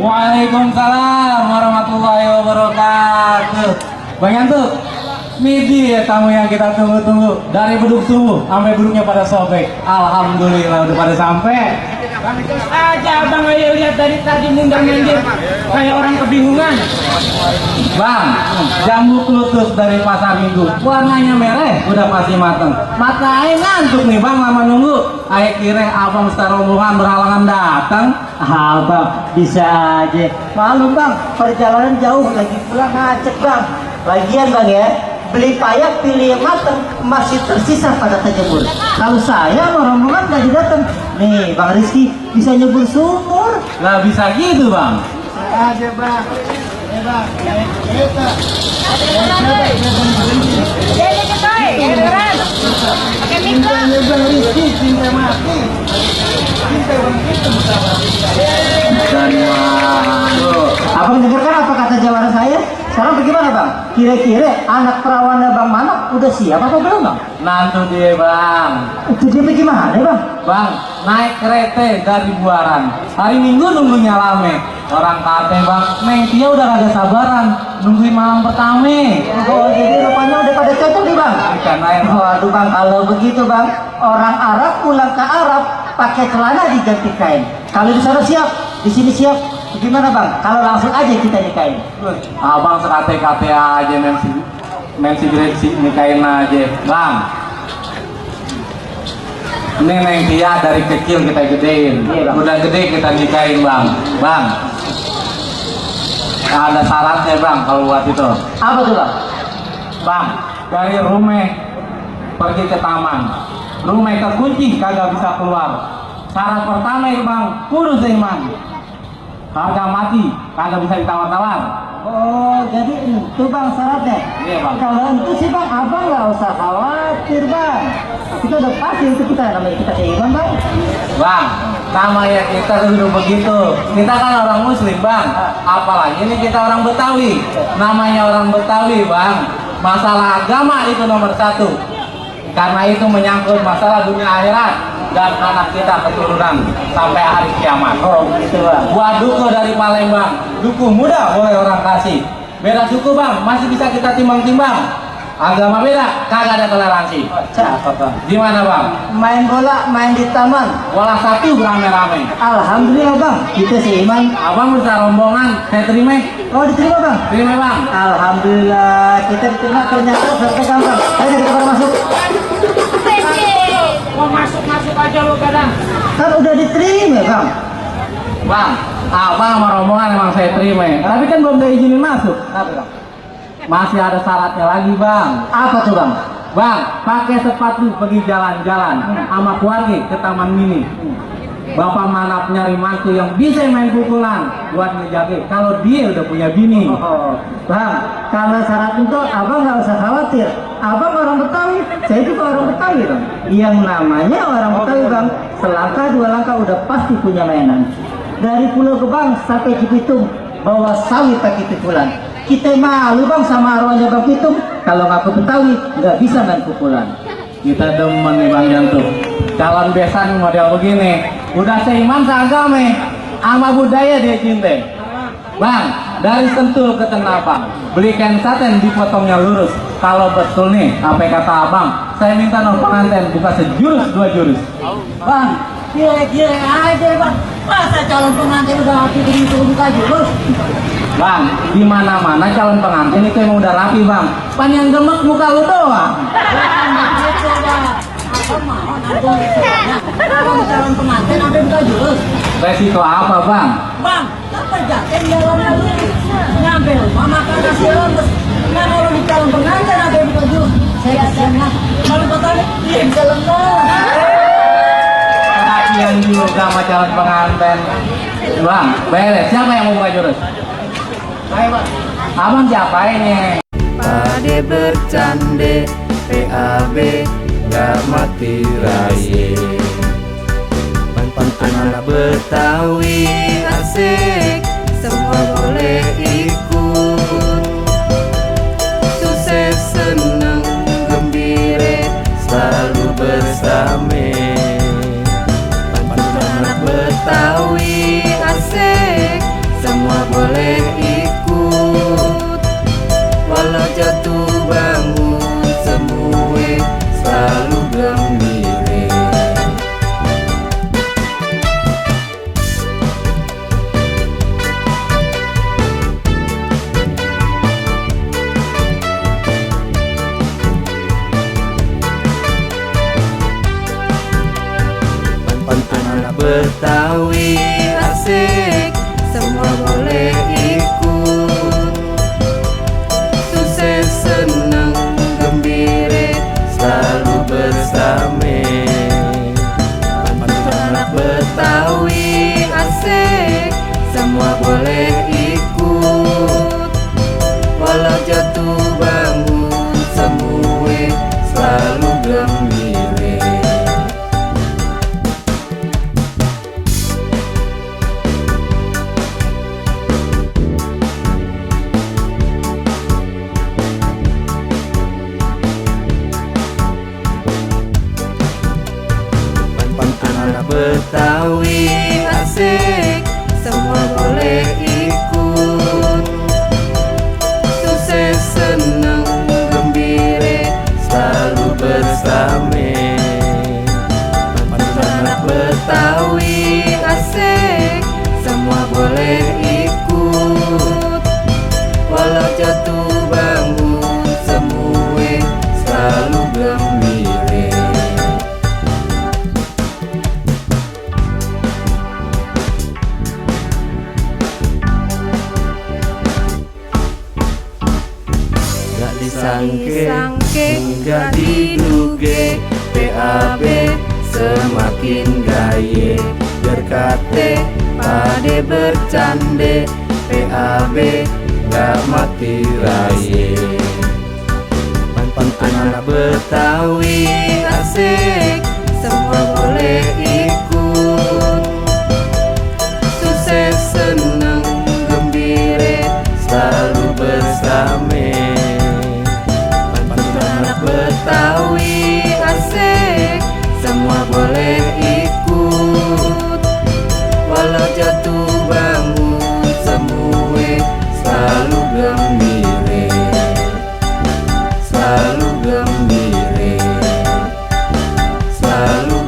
Waalaikumsalam warahmatullahi wabarakatuh. Bang Yanto, ini ya tamu yang kita tunggu-tunggu. Dari beduk subuh sampai beduknya pada sobek. Alhamdulillah udah pada sampai. Aja abang ayo lihat dari tadi mundar mandir kayak orang kebingungan. Bang, jambu klutus dari pasar minggu. Warnanya merah, udah pasti mateng. Mata aing ngantuk nih bang, lama nunggu. Aing kira abang secara rombongan berhalangan datang. Bang, bisa aja. Malu bang, perjalanan jauh lagi pulang ngacek bang. Lagian bang ya, beli payak pilih yang mateng masih tersisa pada terjemur. Kalau saya mau rombongan gak datang. Nih bang Rizky bisa nyebur sumur. Lah bisa gitu bang. Aja bang. Bang, kita. Jadi ketoy, kedengeran. Pakai mikro. Bang Rizky cinta mati. Cinta bang itu Abang dengarkan apa kata jawara saya? Sekarang bagaimana bang? Kira-kira anak perawannya bang Manap udah siap apa belum bang? Nanti dia bang. Itu dia bagaimana bang? Bang, naik kereta dari Buaran. Hari Minggu nunggunya lame. Orang kate bang, Neng Tia udah kagak sabaran nungguin malam pertama. Oh jadi rupanya udah pada cocok nih bang? Ikan air. Waduh bang, kalau begitu bang, orang Arab pulang ke Arab pakai celana diganti kain. Kalau di sana siap, di sini siap. Gimana bang? Kalau langsung aja kita nikahin. Abang sekate-kate aja mensi direksi nikahin aja. Bang, ini Neng Tia dari kecil kita gedein. Iya, Bang. Udah gede kita nikahin bang. Bang, ada syaratnya bang kalau buat itu. Apa tuh bang? Bang, dari rumah pergi ke taman. Rumah kekunci kagak bisa keluar. Syarat pertama ya bang, kudu seiman. Harga mati kagak bisa ditawar-tawar. Oh jadi itu bang syaratnya. Iya bang. Kalau itu sih bang, abang nggak usah khawatir bang. Kita udah pasti itu kita namanya kita seiman bang. Bang, sama ya kita dulu begitu. Kita kan orang muslim bang. Apalagi ini kita orang Betawi. Namanya orang Betawi bang. Masalah agama itu nomor satu. Karena itu menyangkut masalah dunia akhirat dan anak kita keturunan sampai hari kiamat. Oh gitu bang. Buat duku dari Palembang, duku muda boleh orang kasih. Beda suku bang, masih bisa kita timbang-timbang. Agama beda, kagak ada toleransi. Cakep bang. Di mana bang? Main bola, main di taman. Bola satu rame-rame. Alhamdulillah bang, kita seiman. Abang bisa rombongan, saya terima. Oh diterima bang. Terima bang. Alhamdulillah kita diterima ternyata sampai gampang. Ayo kita keluar masuk. Mau masuk aja lu kadang. Kan udah diterima bang. Bang, abang sama rombongan emang saya terima. Tapi kan belum diizinin masuk. Apa bang? Masih ada syaratnya lagi bang. Apa tuh bang? Bang, pakai sepatu pergi jalan-jalan sama keluarga ke taman mini. Bapak Manap nyari mantu yang bisa main pukulan buat ngejaga kalau dia udah punya bini. Oh, bang, kalau syarat itu abang nggak usah khawatir. Abang orang Betawi, saya juga orang Betawi bang. Yang namanya orang Betawi bang, selangkah dua langkah udah pasti punya mainan. Dari Pulau Gebang sampai Cibitung, bawa sawit pakai pikulan. Kita malu bang sama arwahnya bang Pitung. Kalau nggak ke Betawi, nggak bisa main pukulan. Kita demen nih bang Jantung. Calon besan model begini, udah seiman seagama, sama budaya dia cinta. Bang, dari Sentul ke Tenabang, beli kain saten dipotongnya lurus. Kalau betul nih, apa kata abang, saya minta nomor pengantin buka sejurus dua jurus. Bang, kira-kira aja bang. Masa calon pengantin udah hati begitu buka jurus? Bang, di mana-mana calon pengantin itu yang udah rapi bang. Pan yang gemek muka lu doang. Calon pengantin sampai buka jurus. Resiko apa bang? Bang, apa jaket jalannya nyampe rumah makan nasi lemes. Nah kalau di calon pengantin sampai buka jurus, saya kasihan lah. Kalau kata iya bisa lemes. Kasihan juga sama calon pengantin. Bang, beres. Siapa yang mau buka jurus? Ayo bang. Abang siapa ini? Pade bercande, PAB gak mati raye. Pantun anak Betawi asik, semua boleh ikut. Sukses, seneng, gembira, selalu bersama. Pantun anak Betawi asik, semua semua boleh ikut. Walau jatuh bangun semua selalu gembira. Anak Betawi asik, semua boleh ikut. Sukses, senang, gembira, selalu bersama. Anak Betawi asik, semua boleh ikut. Walau jatuh bangun semua selalu gembira. Anak Betawi asik, semua boleh ikut. Sukses, senang, gembira, selalu bersama. Anak Betawi asik, semua boleh ikut. Walau jatuh bangun semua selalu gembira. Disangke, enggak diduga, PAB semakin gaya. Berkate pade bercande, PAB gak mati raya. Anak Betawi asik, semua boleh ikut. Sukses, senang, gembira, selalu bersama. Betawi asik, semua boleh ikut. Walau jatuh bangun semua selalu gembira. Selalu gembira. Selalu